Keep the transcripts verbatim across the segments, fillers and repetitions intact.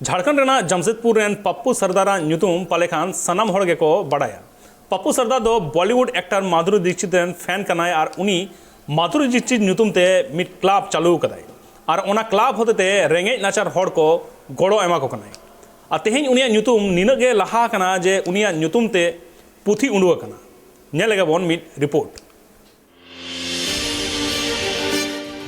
ᱡᱷᱟᱲᱠᱷᱚᱸᱰ ᱨᱮᱱᱟᱜ ᱡᱟᱢᱥᱮᱫᱽᱯᱩᱨ ᱨᱮᱱ ᱯᱟᱯᱯᱩ ᱥᱟᱨᱫᱟᱨᱟᱜ ᱧᱩᱛᱩᱢ ᱯᱟᱞᱮ ᱠᱷᱟᱱ ᱥᱟᱱᱟᱢ ᱦᱚᱲ ᱜᱮᱠᱚ ᱵᱟᱲᱟᱭᱟ᱾ ᱯᱟᱯᱯᱩ ᱥᱟᱨᱫᱟᱨ ᱫᱚ ᱵᱚᱞᱤᱣᱩᱰ ᱮᱠᱴᱟᱨ ᱢᱟᱫᱷᱩᱨᱤ ᱫᱤᱠᱥᱤᱛ ᱨᱮᱱ ᱯᱷᱮᱱ ᱠᱟᱱᱟᱭ ᱟᱨ ᱩᱱᱤ ᱢᱟᱫᱷᱩᱨᱤ ᱫᱤᱠᱥᱤᱛ ᱧᱩᱛᱩᱢ ᱛᱮ ᱢᱤᱫ ᱠᱞᱟᱵᱽ ᱪᱟᱹᱞᱩ ᱟᱠᱟᱫᱟᱭ ᱟᱨ ᱚᱱᱟ ᱠᱞᱟᱵᱽ ᱦᱚᱛᱮᱛᱮ ᱨᱮᱸᱜᱮᱡ ᱱᱟᱪᱟᱨ ᱦᱚᱲ ᱠᱚ ᱜᱚᱲᱚ ᱮᱢᱟ ᱠᱚ ᱠᱟᱱᱟᱭ᱾ ᱟᱨ ᱛᱮᱦᱮᱧ ᱩᱱᱤᱭᱟᱜ ᱧᱩᱛᱩᱢ ᱱᱤᱱᱟᱹᱜ ᱜᱮ ᱞᱟᱦᱟ ᱟᱠᱟᱱᱟ ᱡᱮ ᱩᱱᱤᱭᱟᱜ ᱧᱩᱛᱩᱢ ᱛᱮ ᱯᱩᱛᱷᱤ ᱩᱰᱩᱠ ᱟᱠᱟᱱᱟ᱾ ᱧᱮᱞ ᱞᱮᱜᱮ ᱵᱚᱱ ᱢᱤᱫ ᱨᱤᱯᱳᱨᱴ᱾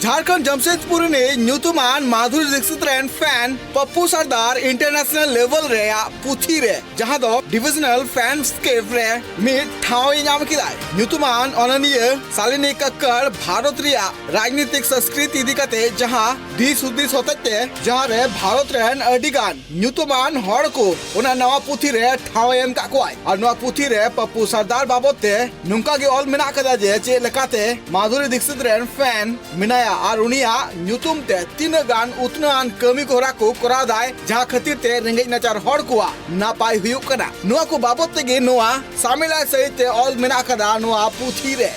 ᱡᱷᱟᱲᱠᱷᱚᱸᱰ ᱡᱟᱢᱥᱮᱫᱽᱯᱩᱨ ᱨᱤᱱᱤᱡ ᱧᱩᱛᱩᱢᱟᱱ ᱢᱟᱫᱷᱩᱨᱤ ᱫᱤᱠᱥᱤᱛ ᱨᱮᱱ ᱯᱷᱮᱱ ᱯᱚᱯᱯᱩ ᱥᱟᱨᱫᱟᱨ ᱤᱱᱴᱟᱨᱱᱮᱥᱱᱟᱞ ᱞᱮᱵᱮᱞ ᱨᱮᱭᱟᱜ ᱯᱩᱛᱷᱤ ᱨᱮ, ᱡᱟᱦᱟᱸ ᱫᱚ ᱰᱤᱵᱤᱡᱚᱱᱟᱞ ᱯᱷᱮᱱᱥᱠᱮᱯ ᱨᱮ ᱢᱤᱫ ᱴᱷᱟᱶ ᱮ ᱧᱟᱢ ᱠᱮᱫᱟᱭ᱾ ᱧᱩᱛᱩᱢᱟᱱ ᱚᱱᱚᱞᱤᱭᱟᱹ ᱥᱟᱞᱤᱱᱤ ᱠᱟᱠᱠᱟᱲ ᱵᱷᱟᱨᱚᱛ ᱨᱮᱭᱟᱜ ᱨᱟᱡᱽᱱᱤᱛᱤᱠ ᱥᱚᱝᱥᱠᱨᱤᱛᱤ ᱤᱫᱤ ᱠᱟᱛᱮ ᱡᱟᱦᱟᱸ ᱫᱤᱥ ᱦᱩᱫᱤᱥ ᱦᱚᱛᱮᱡ ᱛᱮ, ᱡᱟᱦᱟᱸ ᱨᱮ ᱵᱷᱟᱨᱚᱛ ᱨᱮᱱ ᱟᱹᱰᱤ ᱜᱟᱱ ᱧᱩᱛᱩᱢᱟᱱ ᱦᱚᱲ ᱠᱚ ᱚᱱᱟ ᱱᱟᱣᱟ ᱯᱩᱛᱷᱤ ᱨᱮ ᱴᱷᱟᱶ ᱮ ᱮᱢ ᱠᱟᱜ ᱠᱚᱣᱟᱭ᱾ ᱟᱨ ᱱᱚᱣᱟ ᱯᱩᱛᱷᱤ ᱨᱮ ᱯᱟᱯᱯᱩ ᱥᱟᱨᱫᱟᱨ ᱵᱟᱵᱚᱛ ᱛᱮ ᱱᱚᱝᱠᱟ ᱜᱮ ᱚᱞ ᱢᱮᱱᱟᱜ ᱠᱟᱫᱟ ᱡᱮ ᱪᱮᱫ ᱞᱮᱠᱟᱛᱮ ᱢᱟᱫᱷᱩᱨᱤ ᱫᱤᱠᱥᱤᱛ ᱨᱮᱱ ᱯᱷᱮᱱ ᱢᱮᱱᱟᱭᱟ ᱟᱨ ᱩᱱᱤᱭᱟᱜ ᱧᱩᱛᱩᱢ ᱛᱮ ᱛᱤᱱᱟᱹᱜ ᱜᱟᱱ ᱩᱛᱱᱟᱹᱣᱟᱱ ᱠᱟᱹᱢᱤ ᱦᱚᱨᱟ ᱠᱚ ᱠᱚᱨᱟᱣ ᱫᱟᱭ, ᱡᱟᱦᱟᱸ ᱠᱷᱟᱹᱛᱤᱨ ᱛᱮ ᱨᱮᱸᱜᱮᱡ ᱱᱟᱪᱟᱨ ᱦᱚᱲ ᱠᱚᱣᱟᱜ ᱱᱟᱯᱟᱭ ᱦᱩᱭᱩᱜ ᱠᱟᱱᱟ᱾ ᱱᱚᱣᱟ ᱠᱚ ᱵᱟᱵᱚᱛ ᱛᱮᱜᱮ ᱱᱚᱣᱟ ᱥᱟᱢᱮᱞᱟᱭ ᱥᱟᱹᱦᱤᱡ ᱛᱮ ᱚᱞ ᱢᱮᱱᱟᱜ ᱠᱟᱫᱟ ᱱᱚᱣᱟ ᱯᱩᱛᱷᱤ ᱨᱮ᱾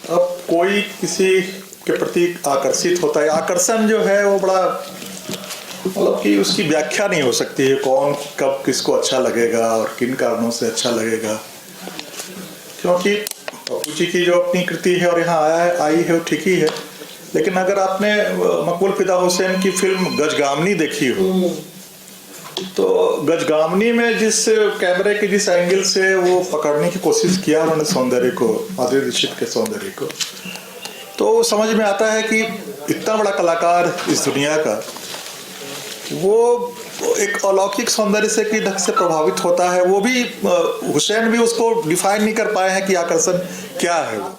अब कोई किसी के प्रति आकर्षित होता है, आकर्षण जो है वो बड़ा, मतलब कि उसकी व्याख्या नहीं हो सकती है, कौन कब किसको अच्छा लगेगा और किन कारणों से अच्छा लगेगा। क्योंकि पप्पू जी की जो अपनी कृति है और यहाँ आया है, आई है, वो ठीक ही है, लेकिन अगर आपने अ, मकबूल फिदा हुसैन की फिल्म गजगामनी देखी हो, तो गजगामनी में जिस कैमरे के जिस एंगल से वो पकड़ने की कोशिश किया उन्होंने सौंदर्य को, माधुरी दीक्षित के सौंदर्य को, तो समझ में आता है कि इतना बड़ा कलाकार इस दुनिया का, वो एक अलौकिक सौंदर्य से कि ढंग से प्रभावित होता है। वो भी अ, हुसैन भी उसको डिफाइन नहीं कर पाए हैं कि आकर्षण क्या है वो।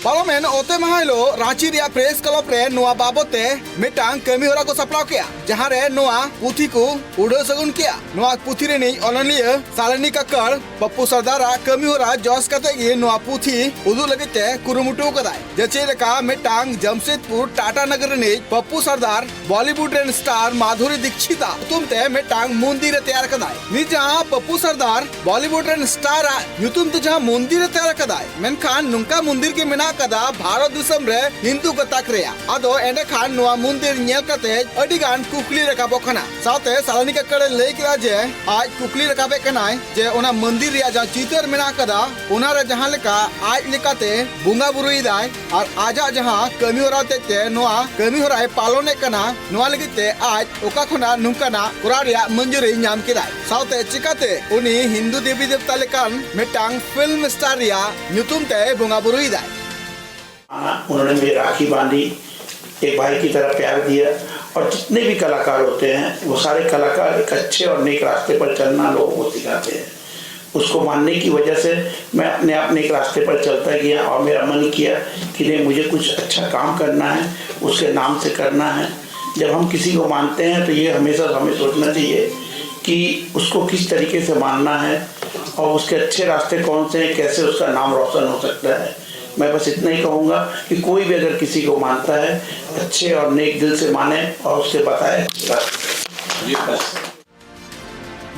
ᱯᱟᱨᱚᱢᱮᱱ ᱚᱛᱮ ᱢᱟᱦᱟ ᱦᱤᱞᱳᱜ ᱨᱟᱸᱪᱤ ᱨᱮᱭᱟᱜ ᱯᱨᱮᱥ ᱠᱞᱟᱵ ᱨᱮ ᱱᱚᱣᱟ ᱵᱟᱵᱚᱛ ᱛᱮ ᱢᱤᱫᱴᱟᱝ ᱠᱟᱹᱢᱤ ᱦᱚᱨᱟ ᱠᱚ ᱥᱟᱯᱲᱟᱣ ᱠᱮᱫᱼᱟ, ᱡᱟᱦᱟᱸ ᱨᱮ ᱱᱚᱣᱟ ᱯᱩᱛᱷᱤ ᱠᱚ ᱩᱰᱟᱹᱣ ᱥᱟᱹᱜᱩᱱ ᱠᱮᱫᱼᱟ᱾ ᱱᱚᱣᱟ ᱯᱩᱛᱷᱤ ᱨᱤᱱᱤᱡ ᱚᱱᱚᱞᱤᱭᱟᱹ ᱥᱟᱞᱤᱱᱤ ᱠᱟᱠᱠᱟᱲ ᱯᱟᱯᱯᱩ ᱥᱟᱨᱫᱟᱨᱟᱜ ᱠᱟᱹᱢᱤ ᱦᱚᱨᱟ ᱡᱚᱥ ᱠᱟᱛᱮ ᱜᱮ ᱱᱚᱣᱟ ᱯᱩᱛᱷᱤ ᱩᱫᱩᱜ ᱞᱟᱹᱜᱤᱫ ᱛᱮ ᱠᱩᱨᱩᱢᱩᱴᱩ ᱟᱠᱟᱫᱟᱭ ᱡᱮ ᱪᱮᱫ ᱞᱮᱠᱟ ᱢᱤᱫᱴᱟᱝ ᱡᱟᱢᱥᱮᱫᱽᱯᱩᱨ ᱴᱟᱴᱟ ᱱᱚᱜᱚᱨ ᱨᱤᱱᱤᱡ ᱯᱟᱯᱯᱩ ᱥᱟᱨᱫᱟᱨ ᱵᱚᱞᱤᱣᱩᱰ ᱨᱮᱱ ᱥᱴᱟᱨ ᱢᱟᱫᱷᱩᱨᱤ ᱫᱤᱠᱪᱷᱤᱛᱟᱜ ᱧᱩᱛᱩᱢ ᱛᱮ ᱢᱤᱫᱴᱟᱝ ᱢᱚᱱᱫᱤᱨ ᱮ ᱛᱮᱭᱟᱨ ᱟᱠᱟᱫᱟᱭ᱾ ᱱᱤᱡᱟᱜ ᱯᱟᱯᱯᱩ ᱥᱟᱨᱫᱟᱨ ᱵᱚᱞᱤᱣᱩᱰ ᱨᱮᱱ ᱥᱴᱟᱨ ᱟᱜ ᱧᱩᱛᱩᱢ ᱛᱮ ᱡᱟᱦᱟᱸ ᱢᱚᱱᱫᱤᱨ ᱮ ᱛᱮᱭᱟᱨ ᱟᱠᱟᱫᱟᱭ, ᱢᱮᱱᱠᱷᱟᱱ ᱱᱚᱝᱠᱟ ᱢᱚᱱᱫᱤᱨ ᱜᱮ ᱢᱮᱱᱟᱜ ᱟᱠᱟᱫᱟ ᱵᱷᱟᱨᱚᱛ ᱫᱤᱥᱚᱢ ᱨᱮ ᱦᱤᱱᱫᱩ ᱜᱟᱛᱟᱠ ᱨᱮᱭᱟᱜ᱾ ᱟᱫᱚ ᱮᱸᱰᱮᱠᱷᱟᱱ ᱱᱚᱣᱟ ᱢᱚᱱᱫᱤᱨ ᱧᱮᱞ ᱠᱟᱛᱮ ᱟᱹᱰᱤ ᱜᱟᱱ ᱠᱩᱠᱞᱤ ᱨᱟᱠᱟᱵᱚᱜ ᱠᱟᱱᱟ᱾ ᱥᱟᱶᱛᱮ ᱥᱟᱞᱟᱱᱤ ᱠᱟᱠᱠᱟᱲ ᱮ ᱞᱟᱹᱭ ᱠᱮᱫᱟ ᱡᱮ ᱟᱡ ᱠᱩᱠᱞᱤ ᱨᱟᱠᱟᱵᱮᱫ ᱠᱟᱱᱟᱭ ᱡᱮ ᱚᱱᱟ ᱢᱚᱱᱫᱤᱨ ᱨᱮᱭᱟᱜ ᱡᱟᱦᱟᱸ ᱪᱤᱛᱟᱹᱨ ᱢᱮᱱᱟᱜ ᱟᱠᱟᱫᱟ, ᱚᱱᱟ ᱨᱮ ᱡᱟᱦᱟᱸ ᱞᱮᱠᱟ ᱟᱡ ᱞᱮᱠᱟᱛᱮ ᱵᱚᱸᱜᱟ ᱵᱩᱨᱩᱭᱮᱫᱟᱭ ᱟᱨ ᱟᱡᱟᱜ ᱡᱟᱦᱟᱸ ᱠᱟᱹᱢᱤ ᱦᱚᱨᱟ ᱦᱚᱛᱮᱡ ᱛᱮ ᱱᱚᱣᱟ ᱠᱟᱹᱢᱤ ᱦᱚᱨᱟᱭ ᱯᱟᱞᱚᱱᱮᱫ ᱠᱟᱱᱟ, ᱱᱚᱣᱟ ᱞᱟᱹᱜᱤᱫ ᱛᱮ ᱟᱡ ᱚᱠᱟ ᱠᱷᱚᱱᱟᱜ ᱱᱚᱝᱠᱟᱱᱟᱜ ᱠᱚᱨᱟᱣ ᱨᱮᱭᱟᱜ ᱢᱚᱧᱡᱩᱨᱤ ᱧᱟᱢ ᱠᱮᱫᱟᱭ? ᱥᱟᱶᱛᱮ ᱪᱤᱠᱟᱛᱮ ᱩᱱᱤ ᱦᱤᱱᱫᱩ ᱫᱮᱵᱤ ᱫᱮᱵᱛᱟ ᱞᱮᱠᱟᱱ ᱢᱤᱫᱴᱟᱝ ᱯᱷᱤᱞᱢ ᱥᱴᱟᱨ ᱨᱮᱭᱟᱜ ᱧᱩᱛᱩᱢ ᱛᱮᱭ ᱵᱚᱸᱜᱟ ᱵᱩᱨᱩᱭᱮᱫᱟᱭ? उन्होंने मुझे राखी बांधी, एक भाई की तरह प्यार दिया। और जितने भी कलाकार होते हैं, वो सारे कलाकार एक अच्छे और नेक रास्ते पर चलना लोगों को सिखाते हैं। उसको मानने की वजह से मैं अपने आप नेक रास्ते पर चलता गया और मेरा मन किया कि नहीं, मुझे कुछ अच्छा काम करना है, उसके नाम से करना है। जब हम किसी को मानते हैं, तो ये हमेशा हमें सोचना चाहिए कि उसको किस तरीके से मानना है और उसके अच्छे रास्ते कौन से हैं, कैसे उसका नाम रोशन हो सकता है। मैं बस इतना ही कहूँगा कि कोई भी अगर किसी को मानता है, अच्छे और नेक दिल से माने और उससे बताए। बस।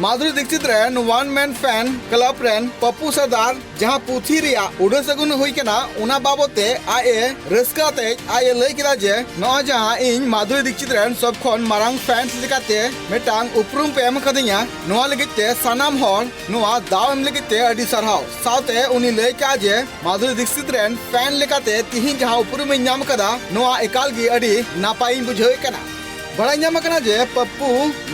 ᱢᱟᱫᱷᱩᱨᱤ ᱫᱤᱠᱥᱤᱛ ᱨᱮᱱ ᱳᱣᱟᱱ ᱢᱮᱱ ᱯᱷᱮᱱ ᱠᱞᱟᱵ ᱨᱮᱱ ᱯᱟᱯᱯᱩ ᱥᱟᱨᱫᱟᱨ ᱡᱟᱦᱟᱸ ᱯᱩᱛᱷᱤ ᱨᱮᱭᱟᱜ ᱩᱰᱟᱹᱥ ᱟᱹᱜᱩᱱ ᱦᱩᱭ ᱠᱟᱱᱟ, ᱚᱱᱟ ᱵᱟᱵᱚᱛ ᱛᱮ ᱟᱡ ᱮ ᱨᱟᱹᱥᱠᱟᱹ ᱟᱛᱮ ᱟᱡ ᱮ ᱞᱟᱹᱭ ᱠᱮᱫᱟ ᱡᱮ, ᱱᱚᱜᱼᱚᱭ ᱡᱟᱦᱟᱸ ᱤᱧ ᱢᱟᱫᱷᱩᱨᱤ ᱫᱤᱠᱥᱤᱛ ᱨᱮᱱ ᱥᱚᱵ ᱠᱷᱚᱱ ᱢᱟᱨᱟᱝ ᱯᱷᱮᱱᱥ ᱞᱮᱠᱟᱛᱮ ᱢᱤᱫᱴᱟᱝ ᱩᱯᱨᱩᱢ ᱯᱮ ᱮᱢ ᱟᱠᱟᱫᱤᱧᱟ, ᱱᱚᱣᱟ ᱞᱟᱹᱜᱤᱫ ᱛᱮ ᱥᱟᱱᱟᱢ ᱦᱚᱲ ᱱᱚᱣᱟ ᱫᱟᱣ ᱮᱢ ᱞᱟᱹᱜᱤᱫ ᱛᱮ ᱟᱹᱰᱤ ᱥᱟᱨᱦᱟᱣ᱾ ᱥᱟᱶᱛᱮ ᱩᱱᱤ ᱞᱟᱹᱭ ᱠᱮᱫᱟ ᱡᱮ, ᱢᱟᱫᱷᱩᱨᱤ ᱫᱤᱠᱥᱤᱛ ᱨᱮᱱ ᱯᱷᱮᱱ ᱞᱮᱠᱟᱛᱮ ᱛᱤᱦᱤᱧ ᱡᱟᱦᱟᱸ ᱩᱯᱨᱩᱢ ᱤᱧ ᱧᱟᱢ ᱟᱠᱟᱫᱟ, ᱱᱚᱣᱟ ᱮᱠᱟᱞ ᱜᱮ ᱟᱹᱰᱤ ᱱᱟᱯᱟᱭ ᱤᱧ ᱵᱩᱡᱷᱟᱹᱣᱮᱫ ᱠᱟᱱᱟ᱾ ᱵᱟᱲᱟᱭ ᱧᱟᱢ ᱟᱠᱟᱱᱟ ᱡᱮ ᱯᱟᱯᱯᱩ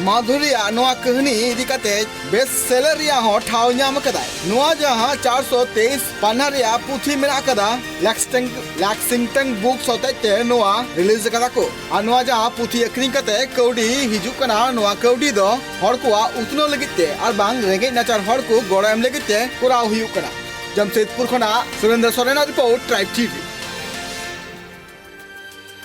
ᱢᱟᱫᱷᱩᱨᱤᱭᱟᱜ ᱱᱚᱣᱟ ᱠᱟᱹᱦᱱᱤ ᱤᱫᱤ ᱠᱟᱛᱮ ᱵᱮᱥᱴ ᱥᱮᱞᱟᱨ ᱨᱮᱭᱟᱜ ᱦᱚᱸ ᱴᱷᱟᱶ ᱧᱟᱢ ᱟᱠᱟᱫᱟᱭ᱾ ᱱᱚᱣᱟ ᱡᱟᱦᱟᱸ ᱪᱟᱨᱥᱚ ᱛᱮᱭᱤᱥ ᱯᱟᱱᱟ ᱨᱮᱭᱟᱜ ᱯᱩᱛᱷᱤ ᱢᱮᱱᱟᱜ ᱟᱠᱟᱫᱟ, ᱞᱮᱠᱥᱤᱝᱴᱚᱱ, ᱞᱮᱠᱥᱤᱝᱴᱚᱱ ᱵᱩᱠᱥ ᱦᱚᱛᱮᱡ ᱛᱮ ᱱᱚᱣᱟ ᱨᱤᱞᱤᱡᱽ ᱟᱠᱟᱫᱟ ᱠᱚ᱾ ᱟᱨ ᱱᱚᱣᱟ ᱡᱟᱦᱟᱸ ᱯᱩᱛᱷᱤ ᱟᱹᱠᱷᱨᱤᱧ ᱠᱟᱛᱮ ᱠᱟᱹᱣᱰᱤ ᱦᱤᱡᱩᱜ ᱠᱟᱱᱟ, ᱱᱚᱣᱟ ᱠᱟᱹᱣᱰᱤ ᱫᱚ ᱦᱚᱲ ᱠᱚᱣᱟᱜ ᱩᱛᱱᱟᱹᱣ ᱞᱟᱹᱜᱤᱫ ᱛᱮ ᱟᱨ ᱵᱟᱝ ᱨᱮᱸᱜᱮᱡ ᱱᱟᱪᱟᱨ ᱦᱚᱲ ᱠᱚ ᱜᱚᱲᱚ ᱮᱢ ᱞᱟᱹᱜᱤᱫ ᱛᱮ ᱠᱚᱨᱟᱣ ᱦᱩᱭᱩᱜ ᱠᱟᱱᱟ᱾ ᱡᱟᱢᱥᱮᱫᱽᱯᱩᱨ ᱠᱷᱚᱱᱟᱜ ᱥᱩᱨᱮᱱᱫᱨᱚ ᱥᱚᱨᱮᱱᱟᱜ ᱨᱤᱯᱳᱨᱴ, ᱴᱨᱟᱭᱤᱵᱽ ᱴᱤᱵᱷᱤ᱾